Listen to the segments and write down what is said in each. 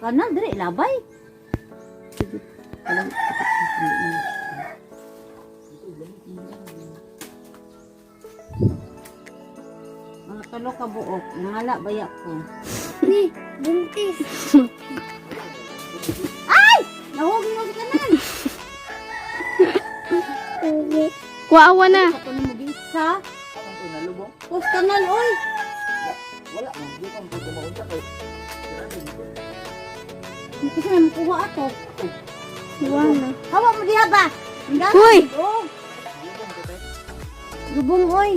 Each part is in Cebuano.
Kanal dire labay. Sige. Alam, mga tulo ka buok, ngala baya ko. Ni, buntis. Ay! Nahugi mo sa kanal. Ugi. Kuawa na. Kato na mo gisa. Pos kanal oy. Wala man, di pa mo maunta kay. Kasi may makuha ato. Kuha na. Hawa mo diha ba? Hanggang- Uy! Oh. Lubong oy.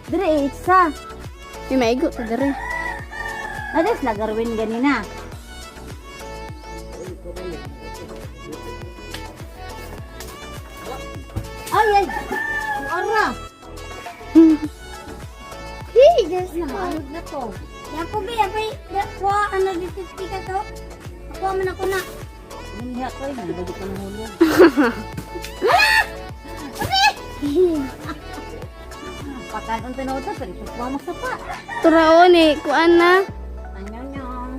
Dire eh, itsa. May maigo ta dere. Ades lagarwin ganina. Ay ay. Ang ara. Hey, Diyos Ano ko. maanod na to. Yakob, abay, kuha, ano dito ka to? Ako man ako na. Hindi ako eh, nabagi ko ng hulog. Pakanon tinuod na, pero ito mo sa pa. Turaon eh, kuan na. Anyonyong.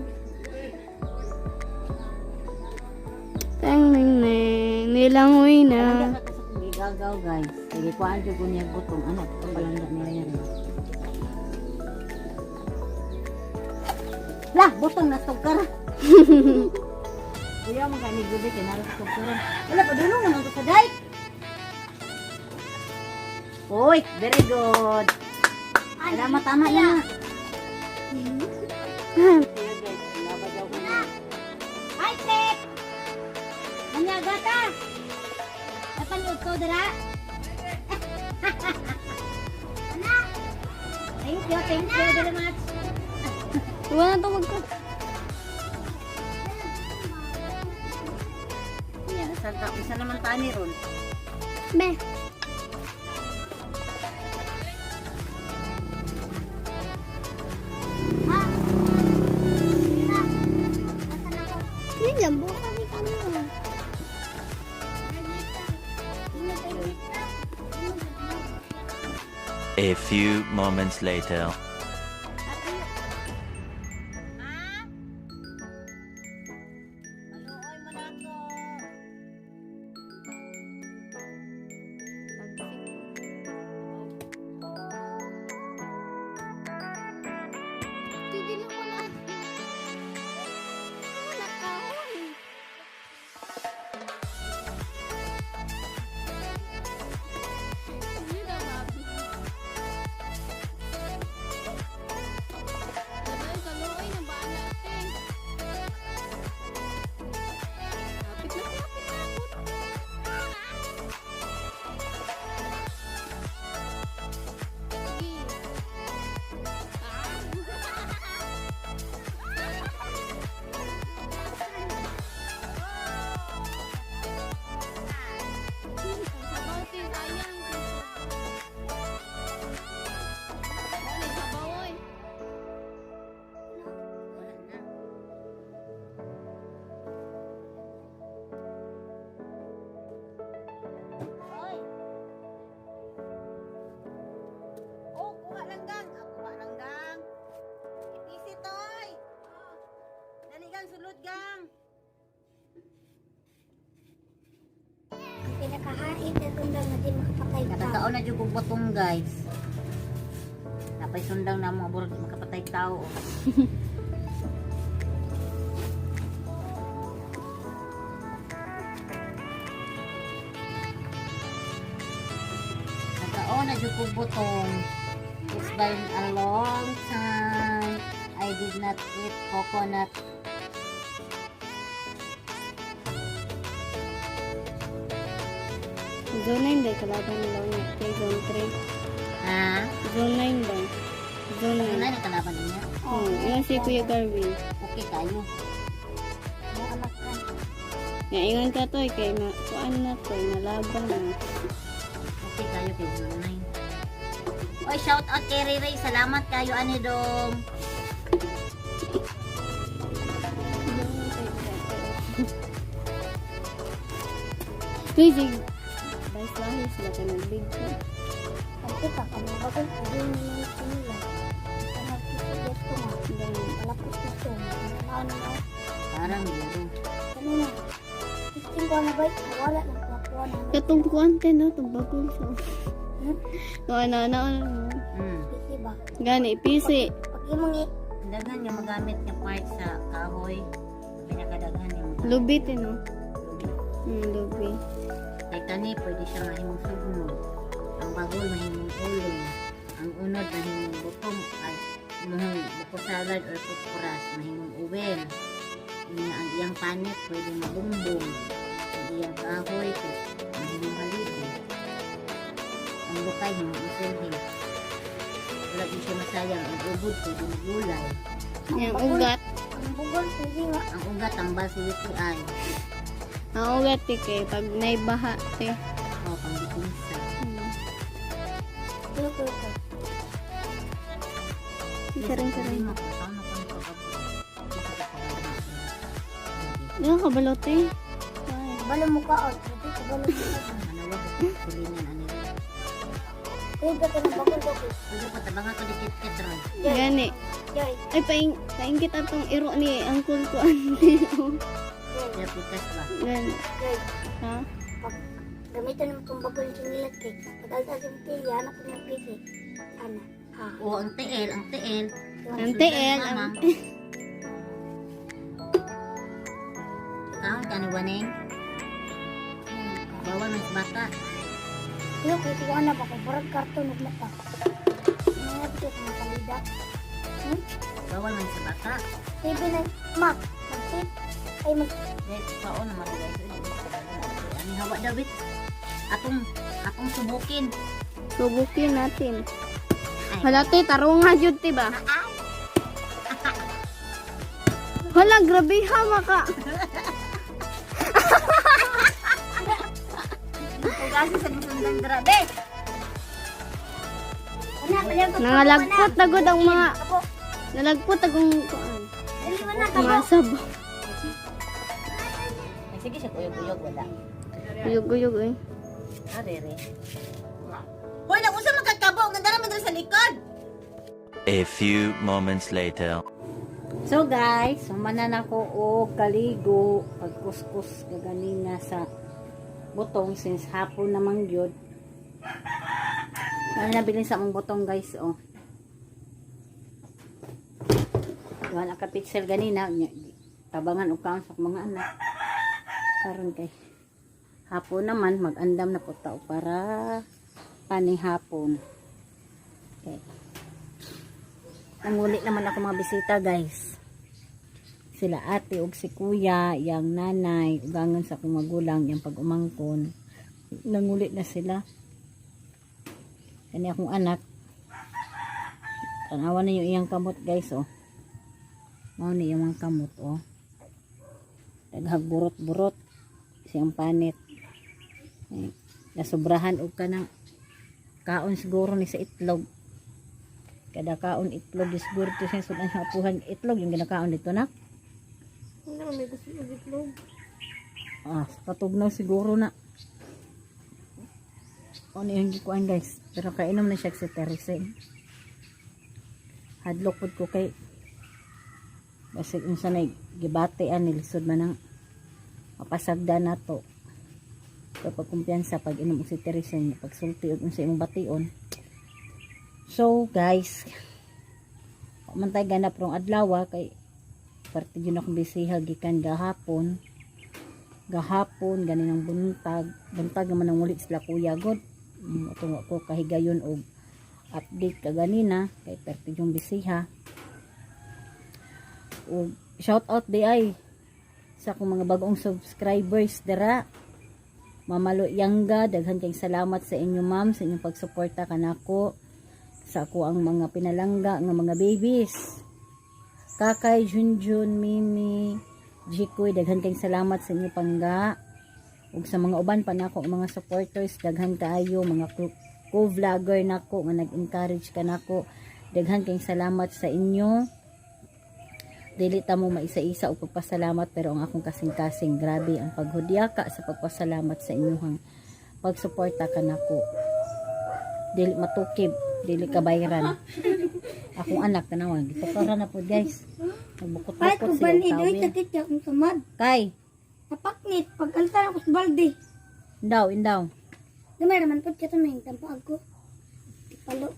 Tang neng neng, nilangoy na. Palangga ka sa kong gigagaw, guys. Sige, kuhaan dyan ko niya butong. Ano, itong palangga niya yan. Lah, butong na sugkara. Kuya, mga ni Gubi, kinara sa sugkara. Wala, padulong naman to sa dike. Uy, very good. Tama, tama yan. Kaya guys, laba daw ko na. Hi, Tek! Manyaga ta! Napanood ko, dara? Thank you very much. Kuha na tawag ko. Yan, saan ta? Isa naman tani ron. Be. Ma. Ma. Asan ako? Yun lang, buka ni kami. A few moments later. Maluoy mo na ako. Hindi na wala. Wala kahoy. Hindi daw, Bobby. Dadayo sa luoy ng bala, ate. Kapit na, kapit na. Sige. Ah. Sabaw, te, sayang. Wala, sabaw, oy. Wala na. Oy. Oh, kuha lang gang. Ah, kuha lang gang. Ipisi toy. Dali gang, sulod gang. Ang pinakahait na sundang na di makapatay tao. Nakakaon na jud kog butong, guys. Napay sundang na mo aburo di makapatay tao. Nagkaon na jud kog butong. It's been a long time. I did not eat coconut. Zone 9 day, kalaban nila unya. Kay Zone 3. Ha? Zone 9 daw. Zone Ano 9. na yung kalaban niya? Oh, yun si Kuya Garvin. Okay kayo. Nga ingon ka to, eh, kay na, kuan na to, eh, nalaban na. Okay kayo kay Zone 9. Oy, shout out kay Ray Ray. Salamat kayo ani dong. Tuy, sig, vice lahi sila ka nagbig ko. Ate ka, kami ba kung pwede naman sila? Gusto nga. Malapos gusto. Ano na? Parang guro. Ano na? 15 ko na ba? Wala lang. Nakuha na. Katong kuante no, itong bagol sa. Ano, ano, ano. Pisi ba? Gani, pisi. Pag imong i- Daghan nga magamit nga part sa kahoy. Pinakadaghan nga magamit. Lubit, eh, no? Lubi. Lubi. Kay kani pwede siya mahimong sugno. Ang bagol mahimong uling. Ang unod mahimong butong ay mahimong buko salad or kukuras, mahimong uwel. Unya ang iyang panit pwede mabumbong. Ang iyang kahoy kay mahimong haligi. Ang bukay himong usilhi. Wala din siya masayang. Ang ubod pwede magulay. Yung ugat. Ang bugol, pwede nga. Ang ugat tambal sa UTI. Ang ugat, eh, kay pag naibaha, te. O pangdipinsa. Kuyo, kuyo, kuyo. Saring, saring. Yung kabalote. Kabalo mo ka, oh. Pwede kabalo mo ka. Kuyo, ka ng bagol, bagol. Gani. Joy, Ay, paingkit atong iro ni angkol ko, ante. Oh. Gani. Joy. Ha? Pag gamitan mo itong bagol sa nilat kay pag alta sa tiil, hanap ko ng pisi. Ana. Ha. Oo, ang tiil, ang tiil. Ang TL, ang Kaon ka ni Waneng? Bawal man sa bata. Kuyo, kuyo, kuyo, ana ba ko? Parang karton, ug mata. Ano ito sa mga palida? Bawal man sa bata. TV na, ma, mag-tip. Ay, mag, Guys, kaon naman guys. Ani hawa David. Atong subukin. Subukin natin. Ay. Hala, te, tarunga jud, te ba? Hala, grabe ha, maka. Ugasi sa musundan grabe. ana, pala ko. Nangalagpot na gud ang mga Kabo, nalagpot agong kuan. dali mo na, kabo. Mga sabo. Ay, sige siya kuyog-uyog wala. Guyog-guyog eh. Arere. Hoy, nag-usa man kakabo, ang dara man diri sa likod. A few moments later. So guys, humanan ako og kaligo pagkuskus kaganina sa butong since hapon namang gyud. Ano nabilin sa among butong guys oh. Wala ka pitsel ganina nya, tabangan og kaon sa akong mga anak. Karon kay hapon naman magandam na po tao para panihapon. Okay. Nanguli naman ako mga bisita guys. Sila ate ug si kuya, yang nanay, ugangan sa akong magulang, yang pag-umangkon. Nanguli na sila. Kani akong anak. Tanawa na yung iyang kamot guys oh. Mao ni yung mga kamot oh. Daghag burot-burot siyang panit. Eh, nasobrahan og kanang kaon siguro ni sa itlog. Kada kaon itlog siguro to siya sudan sa apuhan itlog yung ginakaon dito na. Ano, may gusto og itlog. Ah, sa katugnaw siguro na. Ano yung gikuan guys. Pero kainom na siya sa terese. Hadlok pud ko kay basig unsa na gibate ani lisod man ang mapasagda nato. Kapag kumpiyansa pag inom og si Teresa pagsulti og unsa imong bation. So guys, wa man tay ganap rong adlaw kay parte yun akong bisiha gikan gahapon gahapon ganinang buntag buntag naman ang uli sila kuya god atong wa ko kahigayon og update ka ganina kay parte yung bisiha og shout out di ay sa akong mga bagong subscribers dira Mama Lo Yangga, daghan kayong salamat sa inyo ma'am sa inyong pagsuporta kanako sa ako ang mga pinalangga nga mga babies. Kakay, Junjun, Mimi, Jikoy, daghan kayong salamat sa inyo pangga. Ug sa mga uban pa nako ang mga supporters, daghan kaayo mga co-vlogger nako nga nag-encourage kanako. Daghan kayong salamat sa inyo. Dili ta mo maisa-isa og pagpasalamat pero ang akong kasing-kasing grabe ang paghudyaka sa pagpasalamat sa inyong pagsuporta kanako. Dili matukib. Dili ka bayran. Akong anak tanawan, gitukaran na po, guys. Kahit Nagbukot-bukot kung siya banid, og oy, tawel. sakit siya kung samad. Kay, Napaknit, pag alta ako sa balde. indaw, indaw. Gamay raman po siya tumingin, tampaag ko. Palo.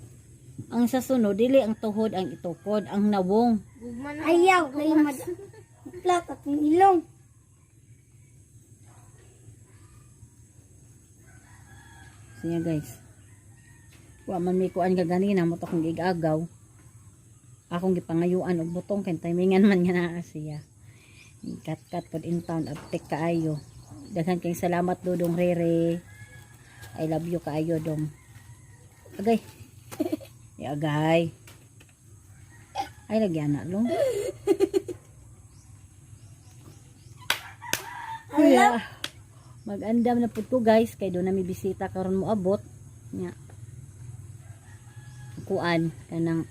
Ang sa sunod, dili ang tuhod ang itukod, ang nawong. Ayaw, kayo mad. Plak akong ilong. Siya, guys. Wa man may kuan ka ganina mo to akong gigagaw. Akong gipangayuan og butong kay timingan man nga naa siya. Kat-kat pod in town aptek kaayo. Daghan kayong salamat, Dudong Rere. I love you kaayo, dong. Agay. Ay, agay. Ay, lagyan na long. Kuya. Mag-andam na pud ko, guys, kay do na mi bisita karon mo abot. Nya. Kuan kanang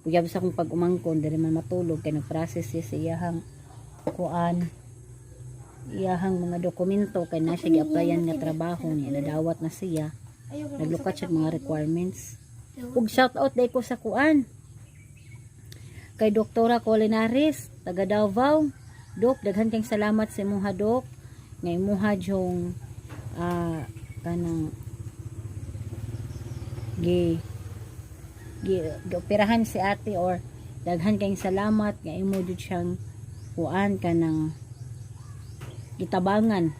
uyab sa akong pag-umangkon diri man matulog kay nag-process siya sa iyahang kuan, iyahang mga dokumento kay na siya gi-applyan nga trabaho niya, nadawat na siya, naglukat siya og mga requirements. Ug shout out dai ko sa kuan kay Doktora Colinares taga Davao. Dok, daghan kang salamat sa imong hadok nga imuha jong kanang gi gi gioperahan si ate or daghan kayong salamat nga imo jud siyang kuan kanang gitabangan.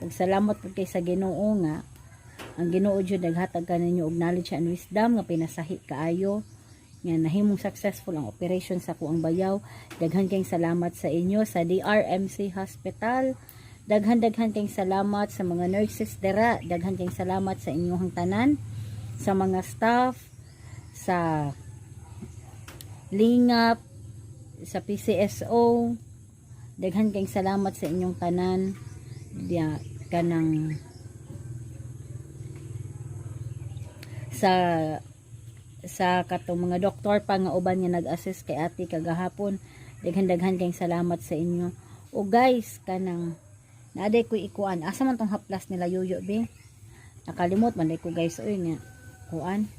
Ug salamat pud kay sa Ginoo nga ang Ginoo jud naghatag kaninyo og knowledge and wisdom nga pinasahi kaayo nga nahimong successful ang operation sa kuang bayaw. Daghan kayong salamat sa inyo sa DRMC Hospital. Daghan daghan kayong salamat sa mga nurses dira. Daghan kayong salamat sa inyong tanan, sa mga staff sa Lingap, sa PCSO. Daghan kayong salamat sa inyong tanan. Diya, kanang sa katong mga doktor pa nga uban nga nag-assist kay ate kagahapon. Daghan daghan kayong salamat sa inyo. O guys, kanang naaday ko ikuan, asa man tong haplas nila yuyo be, nakalimot man day ko, guys, oy, nga kuan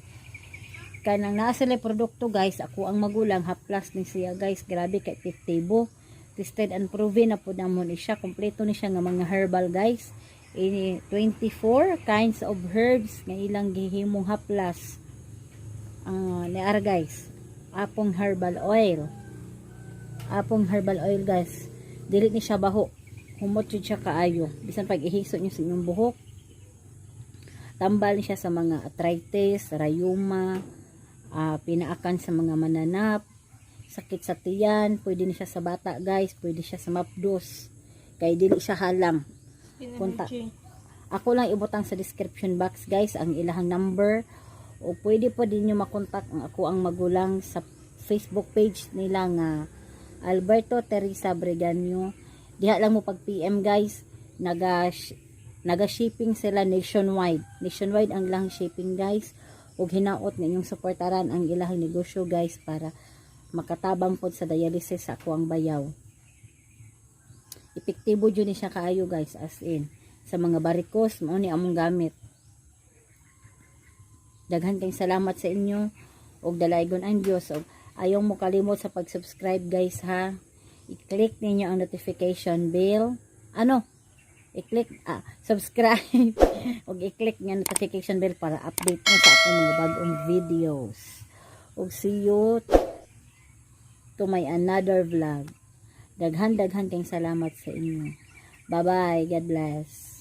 kanang naa sila produkto, guys. Ako ang magulang haplas ni siya, guys. Grabe kay epektibo, tested and proven na pud namon ni siya. Kompleto ni siya nga mga herbal, guys. Ini 24 kinds of herbs nga ilang gihimong haplas ang niara, guys. Apong herbal oil, apong herbal oil, guys. Dili ni siya baho, humot jud siya kaayo bisan pag ihiso niyo sa inyong buhok. Tambal ni siya sa mga arthritis, rayuma, pinaakan sa mga mananap, sakit sa tiyan. Pwede ni siya sa bata, guys. Pwede siya sa mapdos kay dili siya halang. Punta. Ako lang ibutang sa description box, guys, ang ilahang number o pwede po din nyo makontak ang ako ang magulang sa Facebook page nila nga Alberto Teresa Breganyo. Diha lang mo pag PM, guys. Naga shipping sila nationwide. Nationwide ang ilang shipping, guys. Ug hinaot nga inyong suportaran ang ilahang negosyo, guys, para makatabang pod sa dialysis sa ako ang bayaw. Epektibo jud ni siya kaayo, guys, as in sa mga barikos, mao ni among gamit. Daghan kayong salamat sa inyo ug dalaygon ang Dios. Ug ayaw mo kalimot sa pag-subscribe, guys, ha. I-click ninyo ang notification bell, ano, i-click subscribe ug i-click nga notification bell para update mo sa akong mga bagong videos. Ug see you to my another vlog. Daghan daghan kayong salamat sa inyo. Bye bye. God bless.